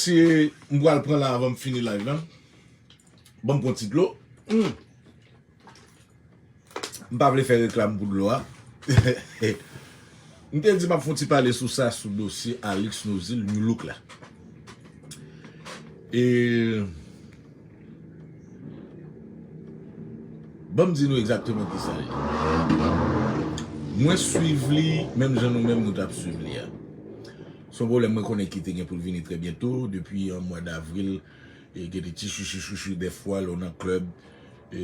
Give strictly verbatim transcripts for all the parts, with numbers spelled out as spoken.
Se m pral pran la avan m fini live la. Ban m pran ti dlo. Hmm. M pa vle fè reklam pou dlo a. M te di m ap fè yon ti pale sou sa, sou dosye Alix Nozil, Nu Look la. E ban m di nou egzakteman ki sa ye. Mwen swiv li menm jan nou menm nou t ap swiv li a. Se yon pwoblèm mwen konnen ki te gen pou l vini trè byento, depi an mwa davril, e gen de ti chouchou chouchou dèfwa lè w nan klèb, e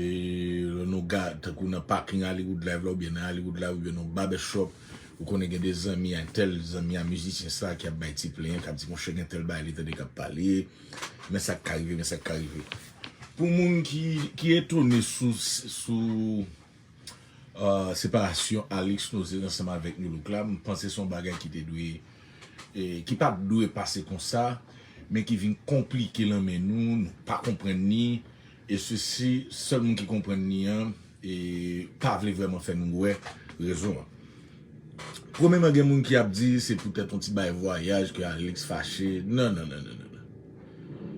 lè nou gade tankou nan paking Hollywood Live la, oubyen nan Hollywood Live, oubyen nan barbershop, ou konnen gen de zanmi a tèl, zanmi a mizisyen sa ki ap bay ti plenyen, k ap di, monchè, gen tèl bagay li tande k ap pale, men sa k ka rive, men sa k ka rive. Pou moun ki, ki etone sou, sou, euh, separasyon Alix Nozil ansanm avèk Nu Look la, m panse se yon bagay ki te dwe, e, ki pa t dwe pase konsa, men ki vin konplike lan men nou, nou pa konprann ni, e sesi, sèl moun ki konprann ni an, e pa vle vrèman fè nou wè rezon an. Premyèman, gen moun ki ap di se poutèt yon ti bagay vwayaj ke Alix fache. Non, non, non, non, non, non.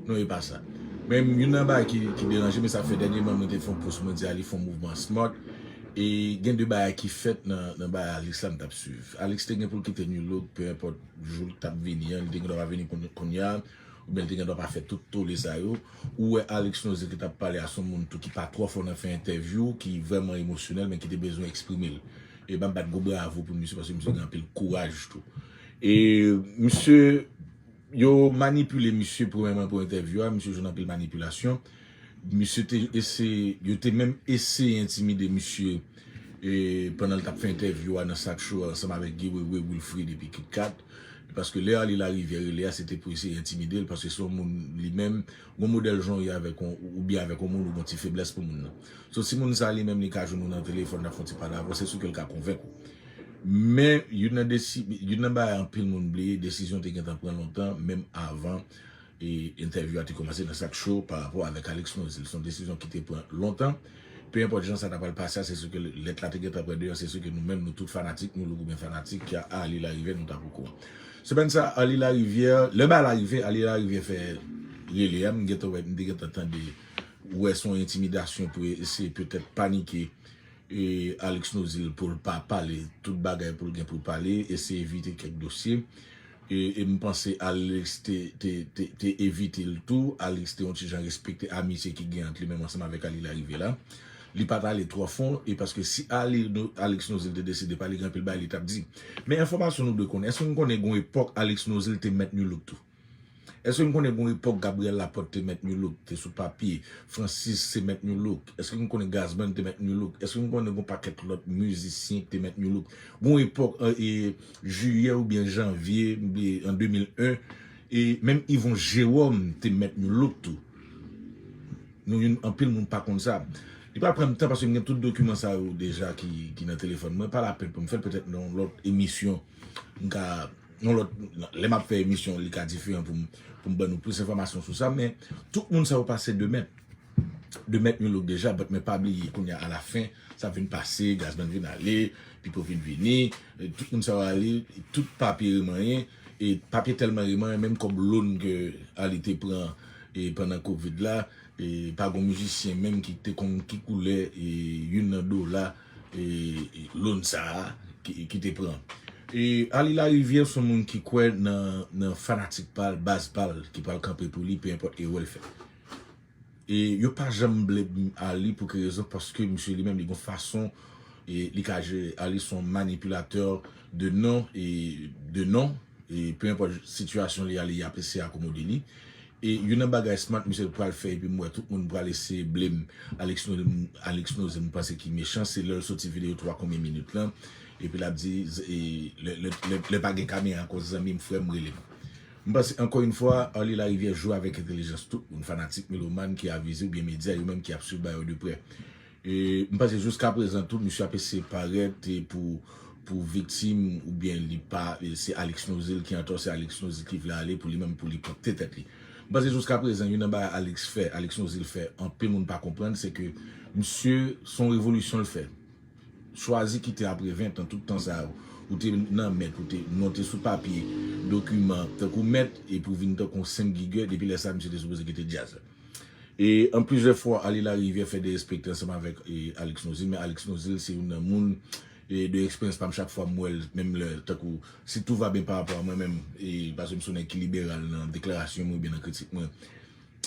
Non, e pa sa. Men youn nan bagay ki, ki deranje, men sa fè dènyèman mwen te fè yon post, mwen di Alix fè yon mouvman smart. E gen de bagay ki fèt nan, nan bagay Alix la m t ap swiv. Alix te gen pou l kite Nu Look, pe enpòt jou l t ap vini an, li te gen dwa pa vini kounye a, oubyen li te gen dwa pa fè tout tole sa yo. Ou wè Alix Nozil ki t ap pale a se yon moun tou ki pa twò fò nan fè entèvyou, ki vrèman emosyonèl, men ki te bezwen eksprime l. E ban m bat gwo bravo pou misye, paske misye gen anpil kouraj tou. E misye, yo manipile misye premyèman pou entèvyou a, misye jwenn anpil manipilasyon. Misye te eseye, yo te menm eseye entimide misye, e, pandan l t ap fè entèvyou a nan Sak Show ansanm avèk Guy Wewe, Wilfrid epi Kit Kat. Paske lè Arly Larivière rele a, se te pou eseye entimide l, paske se yon moun li menm, gon modèl jan w ye avèk yon, oubyen avèk yon moun ou gon ti feblès pou moun nan. So, si moun sa li menm li ka jwenn ou nan telefòn, n ap fè yon ti pale avè w, se si ke l ka konvenk ou. Men, youn nan desi-, youn nan bagay anpil moun bliye, desizyon te gentan pran lontan, menm avan, e, entèvyou a te kòmanse nan Sak Show pa rapò avèk Alix Nozil. Se yon desizyon ki te pran lontan. Pe enpòt jan sa ta pral pase a, se si ke lèt la te gentan pran deyò, se si ke nou menm, nou tout fanatik, Nu Look oubyen fanatik a Arly Larivière, nou t ap okouran. Semèn sa, Arly Larivière, lè bagay la rive, Arly Larivière fè rele a, m gentan wè, m te gentan tande, wè se yon entimidasyon pou eseye petèt panike, e, Alix Nozil pou l pa pale tout bagay pou l gen pou l pale, eseye evite kèk dosye. E, e m panse Alix te, te, te, te evite l tou. Alix te yon ti jan respekte amitye ki gen ant li menm ansanm avèk Arly Larivière la. Li pa t ale twò fon, e paske si Arly, Alix Nozil te deside pale, gen anpil bagay li t ap di. Men enfòmasyon nou dwe konnen, èske nou konnen gen yon epòk Alix Nozil te mèt Nu Look tou? Èske nou konnen gen yon epòk Gabriel Laporte te mèt Nu Look, te sou papye, Francis te mèt Nu Look? Èske nou konnen Gazzman te mèt Nu Look? Èske nou konnen gen yon pakèt lòt mizisyen ki te mèt Nu Look? Gen yon epòk, e, e, jiyè oubyen janvye, m bliye, an de mil en, e menm Yvon Jérôme te mèt Nu Look tou. Nou, youn, anpil moun pa konn sa. Li pa pran m tan paske m gen tout dokiman sa yo deja ki, ki nan telefòn mwen. Pa lapenn pou m fè l, petèt nan yon lòt emisyon. M ka, yon lòt, lè m ap fè emisyon, li ka diferan pou m, pou m ban nou plis enfòmasyon sou sa. Men, tout moun sa yo pase de mèt. De mèt Nu Look deja, but men pa bliye, kounye a, alafen, sa vin pase, Gazzman vin ale, Pipo vin vini, e, tout moun sa yo ale, tout papye remanyen, e papye tèlman remanyen, menm kòb loan ke Arly te pran, e, pandan Covid la, e pa gon mizisyen menm ki te konn ki koulè, e, youn nan dola, e, e, loan sa a ki, ki te pran. E Arly Larivière se yon moun ki kwè nan, nan fanatik pa l, baz pa l, ki pral kanpe pou li, pe enpòt erè l fè. E yo pa janm blame Arly pou ki rezon, paske misye li menm li gon fason, e li ka jere. Arly se yon manipilatè de non, e de non, e pe enpòt sitiyasyon li a, li ap eseye akomode li. E youn nan bagay smart misye pral fè, epi m wè tout moun pral eseye blame Alix Nozil, Alix Nozil, m panse ki mechan, se lè l soti videyo twa konbyen minit lan, epi l ap di, e, lè, lè, lè, lè pa gen kamera ankò, zanmi m, frè m, rele m. M panse, ankò yon fwa, Arly Larivière jwe avèk entèlijans tout moun, fanatik, melomàn ki avize oubyen medya, yo menm ki ap swiv bagay yo de prè. E m panse jiskaprezan tou, misye ap eseye parèt, e pou, pou viktim, oubyen li pa, e se Alix Nozil ki antò, se Alix Nozil ki vle ale pou li menm, pou li pwòpte tèt li. M panse jiskaprezan, youn nan bagay Alix fè, Alix Nozil fè, anpil moun pa konprann, se ke misye, se yon revolisyon l fè. Chwazi kite apre ven tan, tout tan sa yo, Ou te nan mèt, ou te, non, te sou papye, dokiman, tankou mèt, epi w vin tankou yon senp gigè, depi lè sa, misye te sipoze kite djaz la. E an plizyè fwa, Arly Larivière fè derespekte ansanm avèk e, Alix Nozil, men Alix Nozil se youn nan moun e, de eksperyans pa m chak fwa m wè l, menm lè, tankou, si tout va bien par rapport à mwen menm, e, paske m se yon nèg ki liberal nan deklarasyon mwen oubyen nan kritik mwen,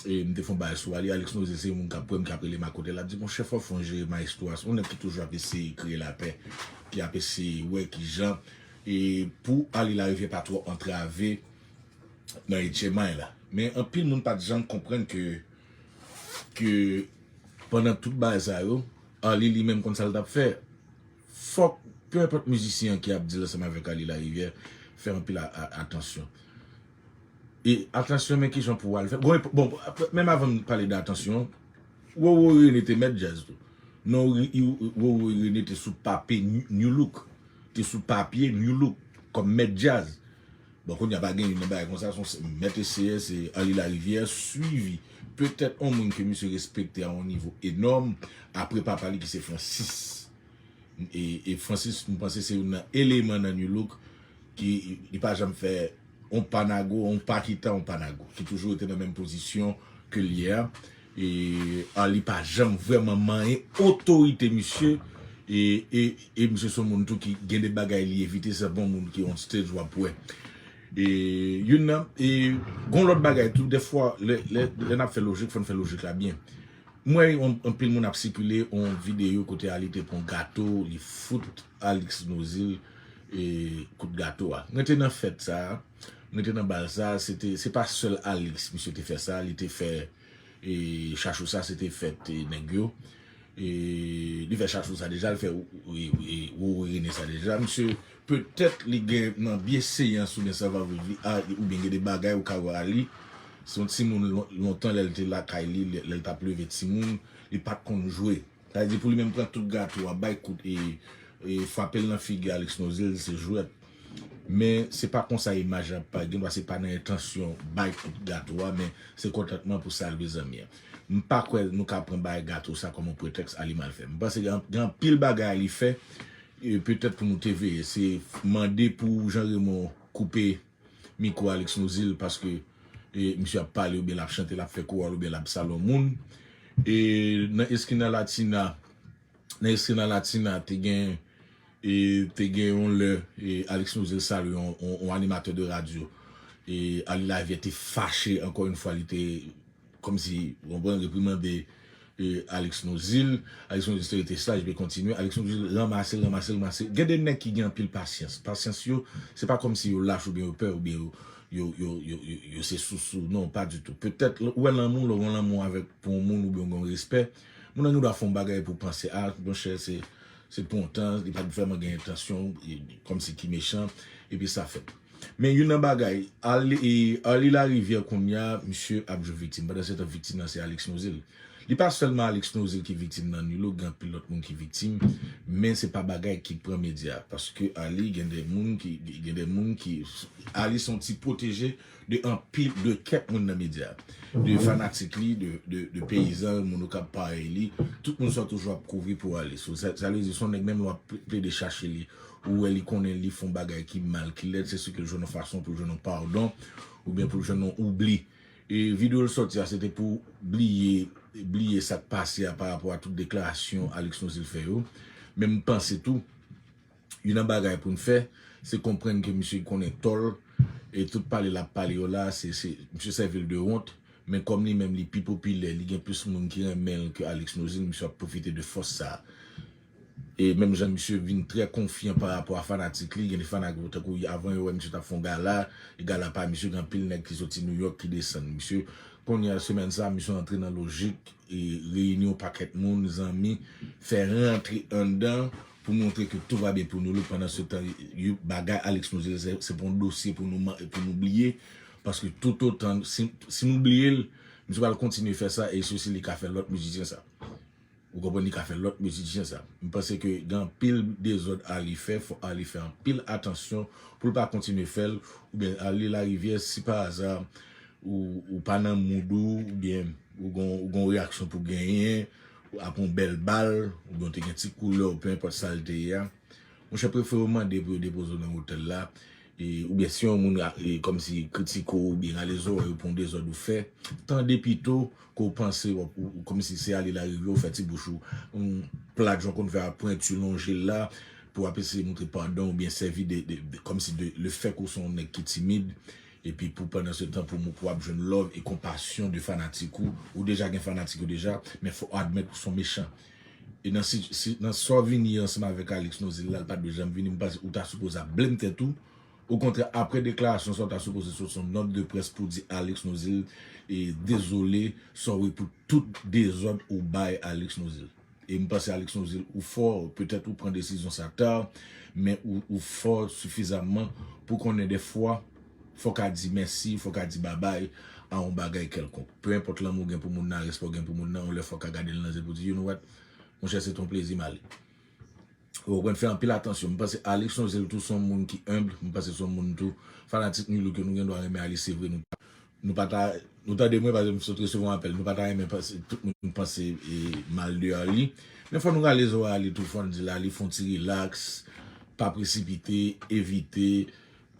e, m te fè yon bagay sou Arly, Alix Nozil se yon moun k ap wè m, k ap rele m akote l, l ap di, monchè, fò w fè yon jere maestro a, se yon nèg ki toujou ap eseye kreye lapè, ki ap eseye wè ki jan, e, pou Arly Larivière pa twò antrave nan H M I la. Men anpil moun pa t janm konprann ke, ke pandan tout bagay sa yo, Arly li menm konn sa l t ap fè. Fòk, peu importe mizisyen an ki ap di l ansanm avèk Arly Larivière, fè anpil a, a, atansyon. E atansyon, men kijan pou w al fè. Bon, bon, menm avan m pale de atansyon, Roro Rene te mèt djaz tou. Non, Roro Rene te sou papye Nu Look. Te sou papye Nu Look kòm mèt djaz. Bon, kounye a pa gen youn nan bagay konsa, se yon mèt eseyè, se Arly Larivière, swivi petèt yon moun ke misye respekte a yon nivo enòm, apre papa li ki se Francis. E, e Francis, m panse se youn nan eleman nan Nu Look ki li pa janm fè yon pa nago, yon pa kita, yon pa nago, ki toujou rete nan menm pozisyon ke l ye a. E Arly pa janm vrèman manyen otorite misye. E, e, e misye se yon moun tou ki gen de bagay li evite, se bon moun ki on stage w ap wè. E youn nan, e gon lòt bagay tou, dèfwa, lè, lè, lè n ap fè lojik, fò n fè lojik la byen. M wè yon, anpil moun ap sikile yon videyo kote Arly te pran gato, li fout Alix Nozil e kout gato a. Mwen te nan fèt sa a, mwen te nan bal sa a, se te, se pa sèl Alix, misye te fè sa, li te fè e chachou sa, se te fèt e nèg yo. E li fè chachou sa deja, li fè Roro Rene sa deja. Misye, petèt li gen nan byenseyans oubyen sa va vivi, a, oubyen gen de bagay ou ka wè Arly. Se yon timoun lon- lontan lè l te lakay li, lè, lè l t ap leve timoun, li pa t konn jwe. Sa vle di pou li menm pran tout gato a, bay kout e, e frape l nan figi Alix Nozil, se jwèt. Men se pa konsa imaj la ap parèt, gen dwa se pa nan entansyon bay kout gato a, men se kontantman pou salve zanmi an. M pa kwè nou ka pran bay gato sa kòm yon pretèks Arly mal fè. M panse gen, gen anpil bagay Arly fè, e petèt pou nou te veye, se mande pou Jean Raymond koupe mikwo Alix Nozil paske e, misye ap pale oubyen l ap chante, l ap fè kowal oubyen l ap sal yon moun. E nan Esquina Latina, nan Esquina Latina, te gen, e, te gen yon lè, e, Alix Nozil salye yon, yon, yon animatè de radyo. E Arly Larivière te fache, ankò yon fwa, li te, kòmsi, w konprann, reprimande e, Alix Nozil. Alix Nozil te rete saj, li te kontinye. Alix Nozil ranmase l, ranmase l, ranmase l. Gen de nèg ki gen anpil pasyans. Pasyans yo, se pa kòmsi yo lach oubyen yo pè oubyen yo, yo, yo, yo, yo, yo se sousou. Non, pa ditou. Petèt, ou wè lanmou, lè w gen lanmou avèk pou yon moun oubyen w gen respè, moun nan gen dwa fè yon bagay pou panse, a, monchè, se, se pou yon tan, li pa t vrèman gen entansyon, e, kòmsi ki mechan, epi sa fèt. Men youn nan bagay, Arly, e, Arly Larivière kounye a, misye ap jwe viktim. Pandan se tan, viktim nan se Alix Nozil. Li pa sèlman Alix Nozil ki viktim nan Nu Look, gen anpil lòt moun ki viktim, men se pa bagay ki pran medya. Paske Arly gen de moun ki, gen de moun ki, Arly se yon ti pwoteje de anpil, de kèk moun nan medya. De fanatik li, de, de, de peyizan, moun yo k ap parèy li. Tout moun sa toujou ap kouvri pou Arly. So, sa, sa vle di, se yon nèg menm lè w ap ple- plede chache li, ou wè li konnen li fè yon bagay ki mal, ki lèd, se si ke l jwenn yon fason pou l jwenn yon padon, oubyen pou l jwenn yon oubli. E videyo l sòti a, se te pou bliye, bliye sa k pase a pa rapò a tout deklarasyon Alix Nozil fè yo. Men m panse tou, youn nan bagay pou n fè, se konprann ke misye konnen tò l, e tout pale l ap pale yo la, se, se, misye sèvi l de wont, men kòm li menm li pi popilè, li gen plis moun ki renmen l ke Alix Nozil, misye ap pwofite de fòs sa a. E menm jan misye vin trè konfyan pa rapò a fanatik li, gen de fanatik yo tankou avan yo wè misye t ap fè yon gala, e gala pa misye, gen anpil nèg ki soti Nouyòk ki desann misye. Kounye a, semèn sa a, misye antre nan lojik, e reyini yon pakèt moun, zanmi, fè rantre anndan pou montre ke tout va byen pou Nu Look. Pandan se tan, yo, bagay Alix Nozil, se, se pa yon dosye pou nou, pou nou bliye, paske toutotan, si, si nou bliye l, misye pral kontinye fè sa, e se si li ka fè lòt mizisyen sa. Ou konprann, li ka fè lòt mizisyen sa. M panse ke gen anpil dezòd Arly fè, fò Arly fè anpil atansyon pou l pa kontinye fè l, oubyen Arly Larivière, si pa aza ou, ou pa nan mood ou, oubyen ou gon, ou gon reyaksyon pou genyen, ou ap yon bèl bal, oubyen w te gen ti koulè w, pe enpòt sa l te ye a, Monchè, prefere w mande pou yo depoze w nan otèl la. E, oubyen si yon moun e, kòmsi kritike w oubyen rale zòrèy ou pou yon dezòd ou fè, tande pito ke w panse w ap, ou, ou, kòmsi se ale larivyè w fè ti bouch ou, yon plat jan w konn fè a, pwenti lonje l la, pou w ap eseye montre padan oubyen sèvi de, de, de, kòmsi de, le fè ke w se yon nèg ki timid, epi pou pandan se tan pou, pou w ap jwenn love e konpasyon de fanatik ou, ou deja gen fanatik ou deja, men fò w admèt ou se yon mechan. E nan, si, si, nan sa w vini ansanm avèk Alix Nozil la, l pa t dwe janm vini, m panse ou ta sipoze ap blame tèt ou. Okontrè, apre deklarasyon sa, w ta sipoze sot yon nòt de près pou di Alix Nozil e dezole, sorry pou tout dezòd ou bay Alix Nozil. E m panse Alix Nozil, ou fò, petèt ou pran desizyon sa ta, men ou, ou fò sifizamman pou konnen dèfwa, fò w ka di mèsi, fò w ka di babay a yon bagay kèlkonk. Pe enpòt lanmou w gen pou moun nan, respè w gen pou moun nan, yon lè fò w ka gade l nan zye pou di, you know what, monchè, se t on plezi m ale. Ou konprann, fè anpil atansyon. M panse Alix Nozil tou se yon moun ki enb, m panse se yon moun tou, fanatik Nu Look yo, nou gen dwa renmen Alix, se vre, nou, nou pa ta, nou tande mwen, paske m sot resevwa yon apèl, nou pa ta renmen panse, tout moun panse e, mal de Arly. Men fò nou rale zòrèy Arly tou, fò n di l Arly fè yon ti rilaks, pa presipite, evite,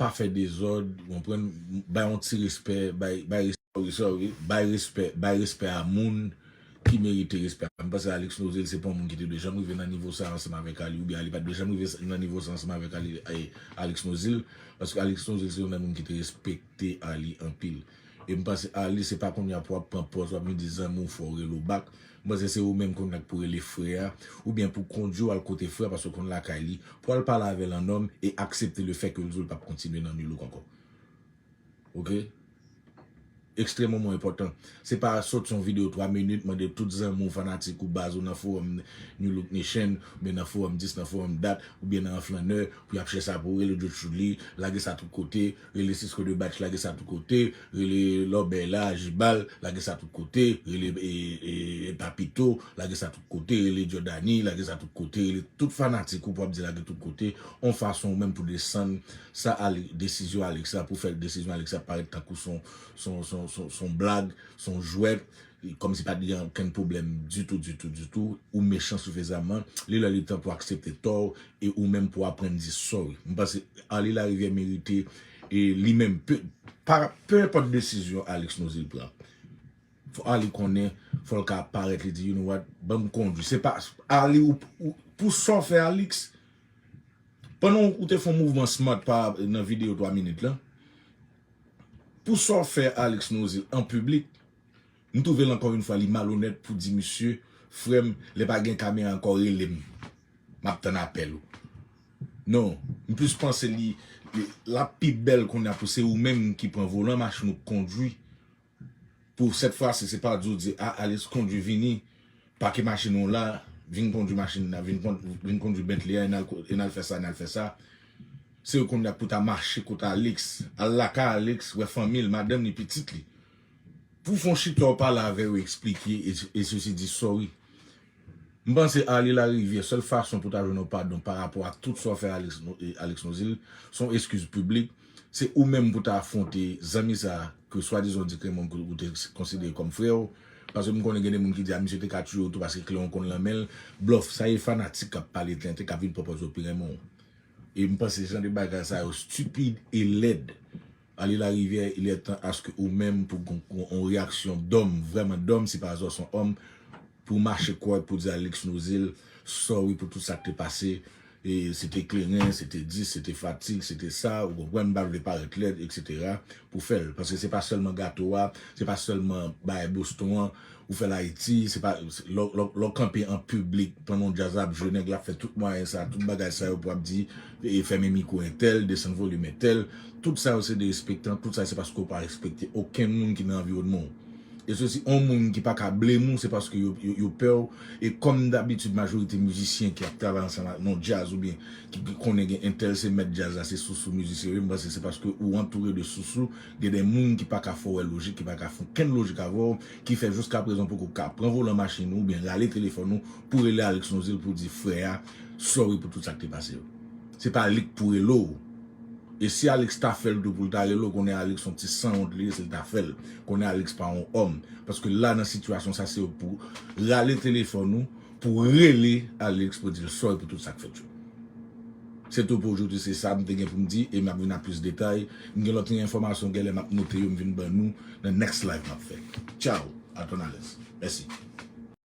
pa fè dezòd, ou konprann, bay yon ti respè, bay, bay respè, sorry, sorry, bay respè, bay respè a moun ki merite respè. M panse Alix Nozil se pa yon moun ki te dwe janm rive nan nivo sa ansanm avèk Arly, oubyen Arly pa t dwe janm rive nan nivo sa ansanm avèk Arly, e, Alix Nozil, paske Alix Nozil se youn nan moun ki te respekte Arly anpil. E m panse Arly se pa kounye a pou w ap pran pòz, w ap vin di zanmi w fò w rele w bak. M panse se ou menm kounye a k pou rele frè a, oubyen pou kondui w al kote frè a, paske w konn lakay li, pou w al pale avè l an nonm e aksepte le fè ke l di w l p ap kontinye nan Nu Look ankò. Oke? Ekstrèmeman enpòtan. Se pa sot yon videyo twa minit, mande tout zanmi w, fanatik ou, baz ou nan fowòm Nu Look Nation, oubyen nan fowòm dis, nan fowòm dat, oubyen nan Flannè, pou y ap chèche sa pou w, rele Joe Choudly, lage sa tout kote, rele Cisco de Batch, lage sa tout kote, rele Lòbèy la, Jibal, lage sa tout kote, rele e, e, e Papito, lage sa tout kote, rele Jordany, lage sa tout kote, rele tout fanatik ou pou ap di lage tout kote, yon fason ou menm pou desann sa, Ale-, desizyon Alix la, pou fè desizyon Alix la parèt tankou se yon, se yon, se yon, se yon, se yon blag, se yon jwèt, kòmsi pa t gen okenn pwoblèm ditou, ditou, ditou, ou mechan sifizamman, li lè li tan pou aksepte tò w e ou menm pou aprann di sorry. M panse Arly Larivière merite e li menm, pe, pa, pe enpòt desizyon Alix Nozil pran. Fò Arly konnen, fò l ka parèt, li di, you know what, ban m kondui. Se pa, Arly, ou, ou, pou sa w fè Alix, pandan ou te fè yon mouvman smart pa, nan videyo twa minit lan, pou sa w fè Alix Nozil an piblik, m twouve l ankò yon fwa, li malonèt pou di misye, frè m, lè pa gen kamera ankò, rele m. M ap tann apèl ou. Non, m plis panse li, li, l ap pi bèl kounye a pou se ou menm ki pran volan machin ou k kondui. Pou sèt fwa si, se pa di w di, a, Alix kondui vini, pake machin ou la, vin kondui machin nan, vin kon-, vin kondui Bentley a, e n al ko-, e n al fè sa, n al fè sa. Se ou kounye a pou ta mache kote Alix, al lakay Alix, wè fanmi l, madanm li, pitit li. Pou fè yon chita w pale avè yo, eksplike, e, e sesi di sorry. M panse Arly Larivière, sèl fason pou ta jwenn yon padon pa rapò a tout sa w fè Alix, e, Alix Nozil, se yon eskiz piblik. Se ou menm pou ta afwonte zanmi sa a, ke swadizan w di ke moun ke ou te konsidere kòm frè w. Paske m konnen gen de moun ki di, a, misye te ka tiye w tou paske kle w konn nan men l. Blòf, sa e fanatik k ap pale tenten, k ap vin pran pòz yo pi renmen w. E m panse jan de bagay sa yo stipid e lèd. Arly Larivière, il est temps à ce que ou menm pou gon, gon, yon reyaksyon dòm, vrèman dòm, si pa azò se yon òm, pou mache kòrèk, pou di Alix Nozil, sorry pou tout sa k te pase, e se te kleren, se te dis, se te fatig, se te sa, ou konprann, m pa vle parèt lèd, etsetera, pou fè l. Paske se pa sèlman gato a, se pa sèlman bagay Boston an, ou fè l Ayiti, se pa, se, lè, lè, lè w kanpe an piblik, pandan yon djaz ap jwe, nèg la ap fè tout mwayen sa, tout bagay sa yo pou ap di, e fèmen mikwo entèl, desann volim entèl, tout sa yo se derespektan, tout sa se paske w pa respekte okenn moun ki nan anviwònman w. E sesi, yon moun ki pa ka blame w, se paske yo, yo, yo pè w. E kòm dabitid, majorite mizisyen ki ap travay ansanm ak nan djaz oubyen ki, ki konnen gen entèl se mèt djaz la, se sousou mizisyen yo ye, m panse se paske ou antoure de sousou, gen de moun ki pa ka fè w wè lojik, ki pa ka fè okenn lojik avè w, ki fè jiskaprezan poko ka pran volan machin ou oubyen rale telefòn ou pou rele Alix Nozil pou di frè a, sorry pou tout sa k te pase yo. Se pa li k pou rele w. E si Alix ta fè l tou pou l ta rele w, konnen Alix yon ti sanwont li ye, si l ta fè l. Konnen Alix pa yon òm. Paske la, nan sitiyasyon sa, se pou rale telefòn ou, pou rele Alix, pou di l sorry pou tout sa k fèt yo. Se tou pou jodi, se sa m te gen pou m di, e m ap vin ak plis detay. M gen lòt enfòmasyon, genlè m ap note yo, m vin ban nou nan next live m ap fè. Tchao, al konn alèz. Mèsi.